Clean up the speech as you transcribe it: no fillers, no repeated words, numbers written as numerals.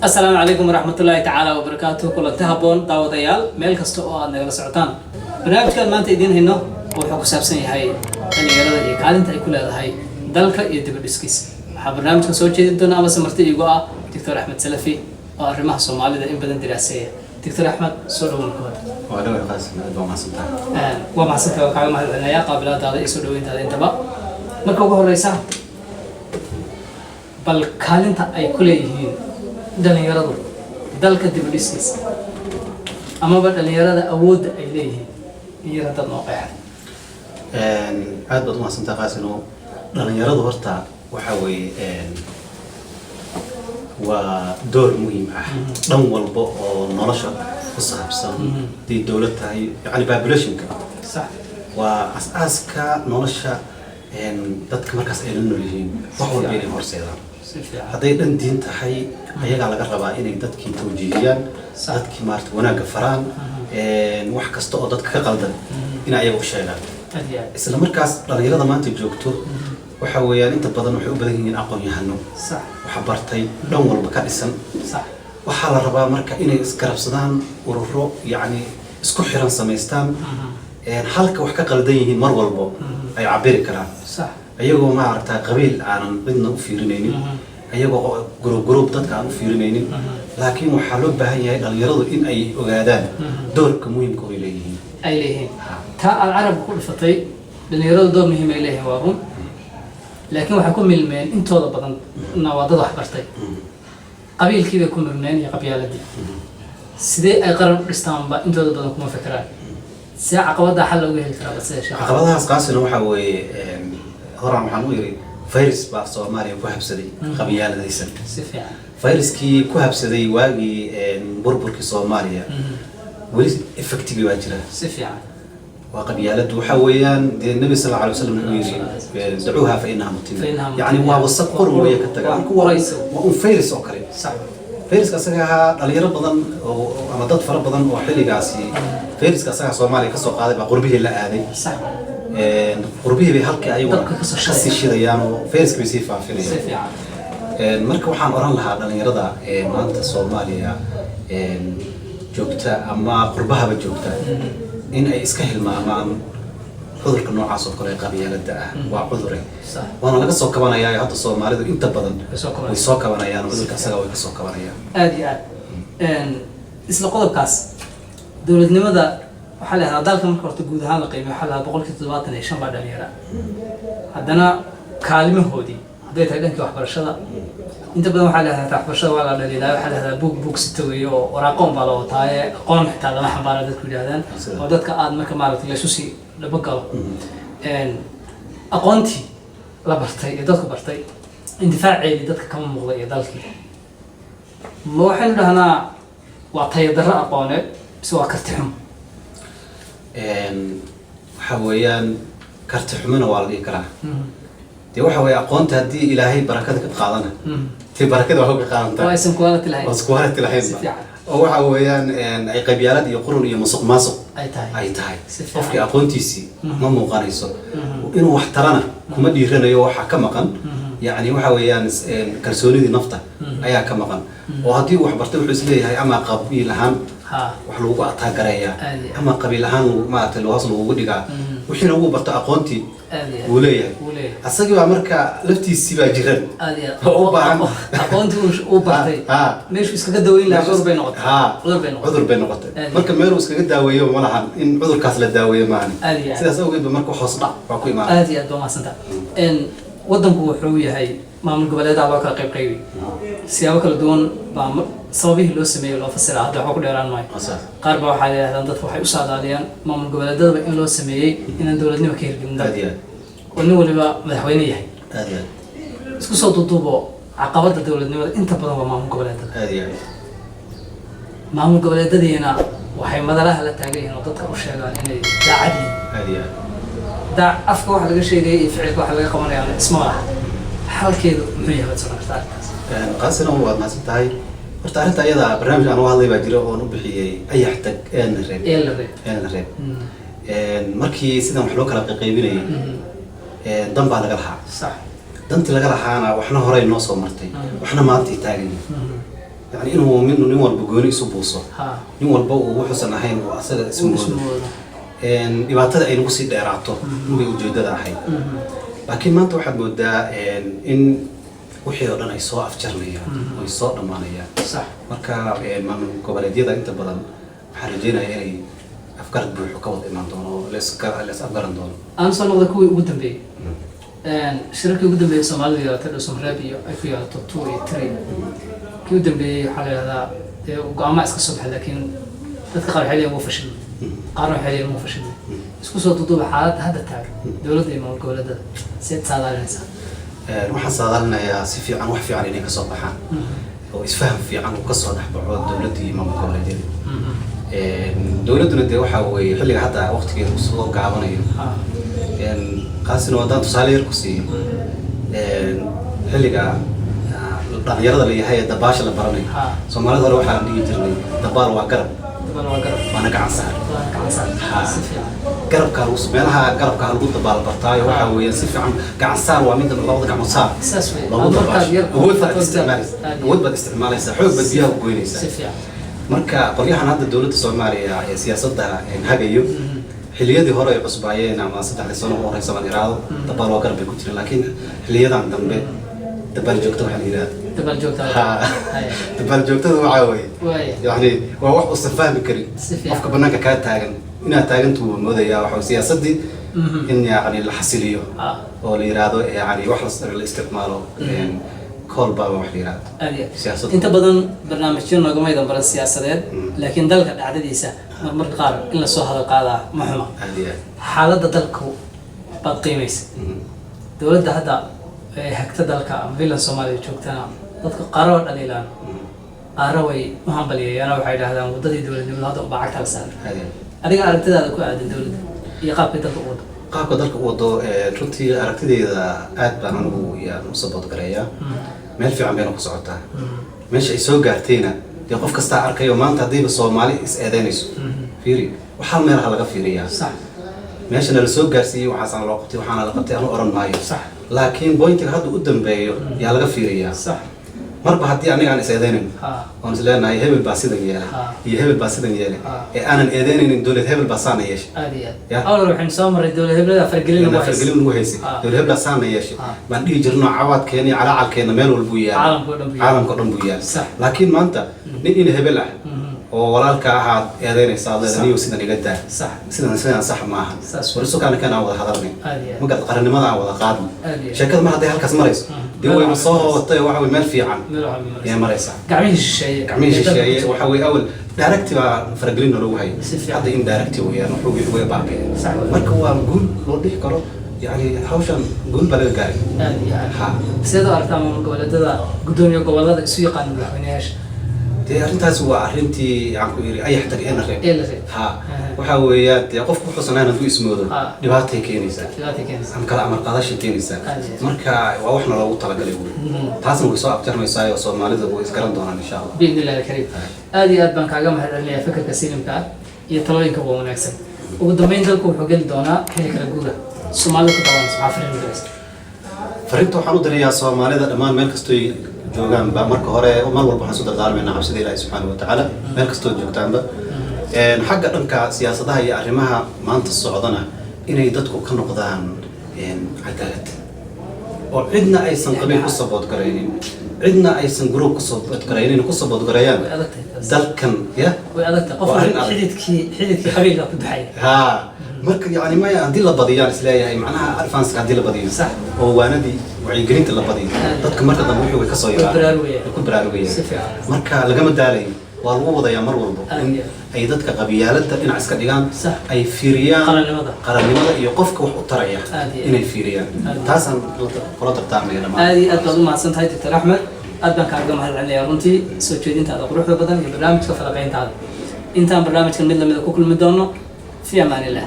Asalaamu calaykum waraxmatullaahi tacaala wabarakaatu. Kulanti habboon, daawadayaal, meel kasta oo aad nagala socotaan. Barnaamijkaan maanta idiin hayno wuxuu ku saabsan yahay dhalinyarada iyo kaalinta ay ku leedahay dalka iyo dibadhiskiisa. Waxaa barnaamijka soo jeedin doona amase marti iigu ah Doctor Axmed Salafi oo arrimaha Soomaalida in badan diraaseeya. Doctor Axmed, soo dhawow marka hore. Waa dhaway, Qaasim, aad baa mahadsantahay. Waa mahadsantahay, waa kaaga mahad celinayaa qaabilaadaada iyo soo dhaweyntaada intaba. Marka ugu horeysa, bal kaalinta ay ku leeyihiin dhalinyaradu dalka dibadhiskiisa amaba dhalinyarada awoodda ay leeyihiin iyo haddaad noo qeexda. Aad baad u mahadsantahay, Qaasino. Dhalinyaradu horta waxa weeye waa door muhiim ah dhan walba oo nolosha ku saabsan, haday dowlad tahay, yani populationka waa as-aaska nolosha. Dadka markaas ay la nool yihiin wax walba inay horseedaan. Si fiican. Hadday dhan diin tahay, ayagaa laga rabaa inay dadkii tawjiihiyaan, dadkii maarata wanaagga faraan, wax kasta oo dadka ka qaldan inay ayaga u sheegaan. Aad iyo aad. Isla markaas dhalinyarada maanta joogto waxa weeyaan inta badan waxay u badan yihiin aqoon-yahano wax bartay, dhan walba ka dhisan. Waxaa la rabaa marka inay isgarabsadaan, ururo yacni isku xiran samaystaan, halka wax ka qaldan yihiin mar walbo ay cabiri karaan, ayagoo maaragta qabiil aanan cidna u fiirinaynin, ayagoo group group dadka aan u fiirinaynin. Laakiin waxaa loo baahan yahay dhalinyaradu in ay ogaadaan doorka muhiimka oo ay leeyihiin. Ay leeyihiin. Taa aad carabka ku dhifatay, dhalinyaradu door muhiim ay leeyihiin, waa run, laakiin waxay ku milmeen intooda badan na waa dad wax bartay, qabiilkii bay ku milmeen iyo qabyaaladii. Sidee ay qaran u dhistaanba intooda badan kuma fikiraan. See caqabada xal looga heli karaa balse, sheekh? Caqabadahaas, Qaasina, waxaa weeye horaan waxaan u yidhi virus baa Soomaaliya ku habsaday qabyaaladaysan. Si fiican. Viruskii ku habsaday waagii burburkii Soomaaliya weli effectigii baa jira. Si fiican. Waa qabyaaladdu waxaa weeyaan dee Nabi sal alla alay wasalam wuxuu yidhi: "Dacuuha fa innaha fa innaha mutina." Yani waa wasaq qurun weeye ka taga. Waa Marka waa urayso. Waa un virus oo kale. Viruska asaga ahaa dhalinyaro badan oo ama dad fara badan oo xilligaasi viruska asaga Soomaaliya kasoo qaaday baa qurbihii la aaday. Qurbihii bay halkii ayaguna Dabka kasoo shidayaan. Kasii shidayaan oo viruska bay sii faafinayaan. Si fiican. Marka waxaan oran lahaa dhalinyarada maanta Soomaaliya joogta ama qurbahaba joogta in ay iska hilmaamaan cudurka noocaas oo kale ee qabyaalada ah. Waa cudure, waana laga soo kabanayaa. Hadda Soomaalidu inta badan way soo kabanayaan. Way soo kabanayaan, cudurka isaga way kasoo kabanayaan. Aad iyo aad. Isla qodobkaas dowladnimada, waxaa la yidhahdaa dalka marka horta guud ahaan la qiimeyo, waxaa la yidhahdaa 75% baa dhalinyara. Haddana kaalimahoodii hadday tahay dhankii waxbarashada, inta badan waxaa la yidhahdaa waxbarashada waa la dhaliilaa. Waxaa la yidhahdaa buug sita weeye oo waraaqoon baa la wataaye, aqoon xitaa lama xambaara dadku yidhahdaan. Oo dadka aad marka maaragtay laysu sii dhabo galo. Aqoontii la bartay ee dadku bartay, intifaaceedii dadka kama muuqda iyo dalkii. Ma waxaynu dhahnaa waa tayadarro aqooneed mise waa karti xumo? Waxa weeyaan karti xumona waa la dhihi karaa. Dee waxa weeye aqoonta haddii Ilaahay barakada ka qaadana, dee barakada waa ka qaadantaa. Oo aysan quality lahayn. Oo quality lahayn. Si fiican. Oo waxa weeyaan ay qabyaalad iyo qurun iyo musuq maasuq ay tahay. Ay tahay. Si fiican. Qofkii aqoontiisii ma muuqanayso, inuu wax tarana kuma dhiiranayo. Waxaa ka maqan yacni waxa weeyaan kalsoonidii nafta ayaa ka maqan, oo haddii uu wax bartay wuxuu isleeyahay ama qabiil ahaan wax lagu ataagareeyaa Aad iyo aad. ama qabiil ahaan maaragtay hoos lagugu dhigaa. Wixiina wuu barto, aqoontii Aad iyo aad. wuu leeyahay. Wuu leeyahay. Asagii baa marka laftiisii baa jiran Aad iyo aad. oo u baahan. Aqoontii uu bartay meeshuu iskaga daweyn lahaa cudur bay noqotay. Cudur bay noqotay. Cudur bay noqotay. Aad iyo Marka meeluu iskaga daaweeyo ma lahan, in cudurkaas la daaweeyo maahan. Aad iyo aad. Sidaas awgeed ba marka hoos dhac waa ku imaanaya. Aad iyo aad baa mahadsanta. Waddanku wuxuu yahay maamul goboleedaha loo kala qayb qaybay, siyaabo kala duwan baa sababihii loo sameeyey loo fasiraa. Hadda waxba ku dheeraan maayo. Waa saas. Qaar baa waxaa yidhahdaan, dadka waxay u saadaaliyaan maamul goboleedadaba in loo sameeyey inaan dowladnimo ka hirgelin Aad dalka iyo aad. oo nin waliba madaxweyne yahay. Aad iyo aad. Isku soo duuduubo, caqabada dowladnimada inta badan waa maamul goboleedada. Aad iyo aad. Maamul goboleedadiina waxay madalaha la taagan yihiin oo dadka u sheegaan inay daacad yihiin. Aad iyo aad. Daac afka waxa laga sheegaya iyo ficilka waxa laga qabanaya isma laha. Xalkeedu muxuu yahay, waad socon kartaa arrintaas? Qaasina, waad mahadsan tahay. Horta arrinta ayada barnaamij aan uga hadlay baa jira oon u bixiyey "Ayax tag eena reeb". Ee la reeb. Eena reeb. Markii sidan wax loo kala qaybinayay, dan baa laga lahaa. Dantii laga lahaana waxna horey noo soo martay, waxna maanta ay taagan yihiin. Yani inuu nin walba gooni isu buuso, nin walba uu wuxuusan ahayn uu asaga isu moodo, dhibaatada ay nagu sii dheeraato unbay ujeedada ahayd. Laakiin maanta waxaad moodaa in wixii oo dhan ay soo afjarnayaan oo ay soo dhammaanayaan. Marka maamul goboleedyada inta badan waxaan rajeynayaa inay afgarad buuxo ka wada imaan doono oo lees afgaran doono. Aan soo noqda kuwii ugu dambeeyey, shirarkii ugu dambeeyey Soomaalidu yeelatay, Dhuusamareeb iyo ay ku yeelato 2 iyo 3. Kii u dambeeyey waxaa la yidhahdaa dee go'aamaa iska soo baxay, laakiin dadka qaar waxay leeyihin wuu fashilmay, qaarna waxay leeyihin wuu fashilmay. Isku soo duuduuba, xaaladda hadda taagan dowladda iyo maamul goboleedada seed saadaalinaysaa? Waxaan saadaalinayaa si fiican, wax fiican inay kasoo baxaan oo isfaham fiican uu kasoo dhex baxo dowladda iyo maamul goboleedyada. Dowladduna dee waxaa weeye xilliga hadda waqtigeeda uu soo gaabanayo. Qaasina haddaan tusaale yar ku siiyo, xilliga dhalinyarada la yahay ee dabaasha la baranayo, Soomaalida hore waxaan dhihi jirnay dabaal waa garab, dabaal waa garab, waana gacan saar. Waana gacan saar. Ha. Si fiican. Garabkaa lagu meelaha garabkaa lagu dabaal bartaayo. Waxaa weeye si fiican, gacan saar waa midda labada gacmood saar Saas wey. lagu Aad markaad dabaasho. yar Awood baad aad isticmaalaysaa, iyo awood baad isticmaalaysaa, xoog baad biyaha ku goynaysaa. Si fiican. Marka qolyahan hadda dowladda Soomaaliya ee siyaasadda hagayo, xilliyadii hore ay cusbaayeen ama 3dii sano u horeysa baan iraado, dabaal waa garab bay ku jireen, laakiin xilliyadan dambe dabaal joogto waxaa la yidhahda. Dabaal joogta. Ha. Dabaal joogtada waxaa weeye yani waa wax uusan fahmi karin Si fiican. qofka banaanka kaa taagan. Inaad taagantuu moodayaa waxa siyaasaddii in yani la xasiliyo oo la yiraahdo yani wax la isticmaalo call baa wax la yiraahdo Aad iyo aad. siyaasadda. Inta badan barnaamijyo noogamaydan baran siyaasadeed, laakiin dalka dhacdadiisa marmarka qaar in lasoo hadal qaadaa ma xuma. Aad iyo aad. Xaaladda dalku baad qiimaysa. Dowladda hadda ee hagta dalka ama Villan Soomaaliya joogtana dadka qaar waa dhaliilaan, qaarna way u hambalyeeyaan oo waxay idhahdaan waddadii dowladnimada hadda ubaa cagta la saaray. Aad iyo aad. Adiga aragtidaada ku aadan dowladda iyo qaabkay dalka u wado? Qaabka dalka u wado, runtii aragtideyda aad baan anigu yaan u support gareeyaa. Meel fiican bayna ku socotaa. Meesha ay soo gaartayna dee qof kastaa arkayo. Maanta haddiiba Soomaali is eedeynayso, fiiri, waxaa meelaha laga fiiriyaa meeshana la soo gaarsiiyey. Waxaasana loo qabtay, waxaana la qabtay, anu oran maayo, laakiin pointiga hadda u dambeeyo yaa laga fiiriyaa. Marba haddii aniga aan is eedeynayno oon is leenahay hebel baa sidan yeelay iyo hebel baa sidan yeelay ee aanan eedeynaynin dowlad hebel baa saana yeeshay. Aad iyo aad. Ya. Awal waxaynu soo marray dowlad heblada fargelin lagu haysay. Fargelin lagu haysay. Dowlad hebel baa saana yeeshay baan dhihi jirno. Cawaadkeena iyo calaacalkeena meel walbuu yaal. Caalamka oo dhan buu yaal. Caalamka oo dhan buu yaal. Laakiin maanta nin in hebel ah oo walaalka ahaad eedeynaysa, aad leedahay, niyow sidan iga daa, sidan sidan sax maaha. Saas. Warisukaana kan aan wada hadalnay. Aad iyo aad. Ma garad qarannimada aan wada qaadno. Aad iyo aad. Sheekada mar hadday halkaas marayso, dee wayba soo hobatay oo waxa wey meel fiican Meel waxaa maraysa. ayay maraysaa. Gacmihii shisheeye. Gacmihii ee dalka shisheeye ku jira. Waxa wey awal direct baa faragelin loogu hayay. Si fiican. Hadda indirect weeyaan, wuxuu way baaba'een. Marka waa guul loo dhihi karo, yani hawshan guul baa laga gaaray. Aad iyo aad. Ha. Sideed u aragtaa maamul goboleedyada gudoomiye gobolada isu yaqaana madaxweyneyaasha? Dee arrintaasi waa arrintii aan ku iri ayax tag eena reeb. Ee la reeb. Ha, waxa weeyaan dee qofku wuxuusan ahayn hadduu ismoodo, dhibaatay keenaysaa. Dhibaatay keenaysaa. Ama kala amar qaadashay keenaysaa. Aad iyo aad. Marka waa waxna loogu talagalay wey. Taasna way soo afjarmaysaa oo Soomaalida way isgaran doonaan, insha Allah. Biidni illahi alkariim. Aad iyo aad baan kaaga mahad celinayaa fikirka saliimka ah iyo talooyinka waa wanaagsan. Ugu dambeyn, dalku wuxuu geli doonaa xilli kala guura. Soomaalida ku daawanaysa maxaa fariin u diraysa? Fariinta waxaan u dirayaa Soomaalida dhammaan meel kastoy joogaanba. Marka hore, mar walba waxaan isu dardaarmaynaa cabsida Ilaahi subxaana wa tacaala meel kastoo joogtaanba. Xagga dhanka siyaasadaha iyo arrimaha maanta socdana, inay dadku ka noqdaan cadaalad oo cidna aysan qabiil ku support garaynin, cidna aysan group ku support garaynin, ku support gareeyaan Way adag tahay taas. dalkan ya. Way adag tahay qof Waa arrin adag. xididkii qabiilka ku baxaya. Ha, marka yani maya, haddii la badiyaan isleeyahay, macnaha advance haddii la badiyo oo waanadii wacyigelinta la badiyo, dadka marka dambe wixii way kasoo Way yaraan. baraarugayaan. Way ku baraarugayaan. Si fiican. Marka lagama daalayo, waa lagu wadayaa mar walbo in iyo ay dadka qabiyaalada dhinac iska dhigaan, ay fiiriyaan qarannimada. Qarannimada iyo qofka wax u taraya Aad iyo aad. inay fiiriyaan. Aad iyo Taasaan kula dardaarmaya dhammaan. Aad iyo aad baad u mahadsan tahay, Doctor Axmed. Aad baan kaaga mahad celinayaa runtii soo jeedintaada quruxda badan iyo barnaamijka falaqeyntaada. Intaan barnaamijkan mid lamida ku kulmi doono, fi amaan illah.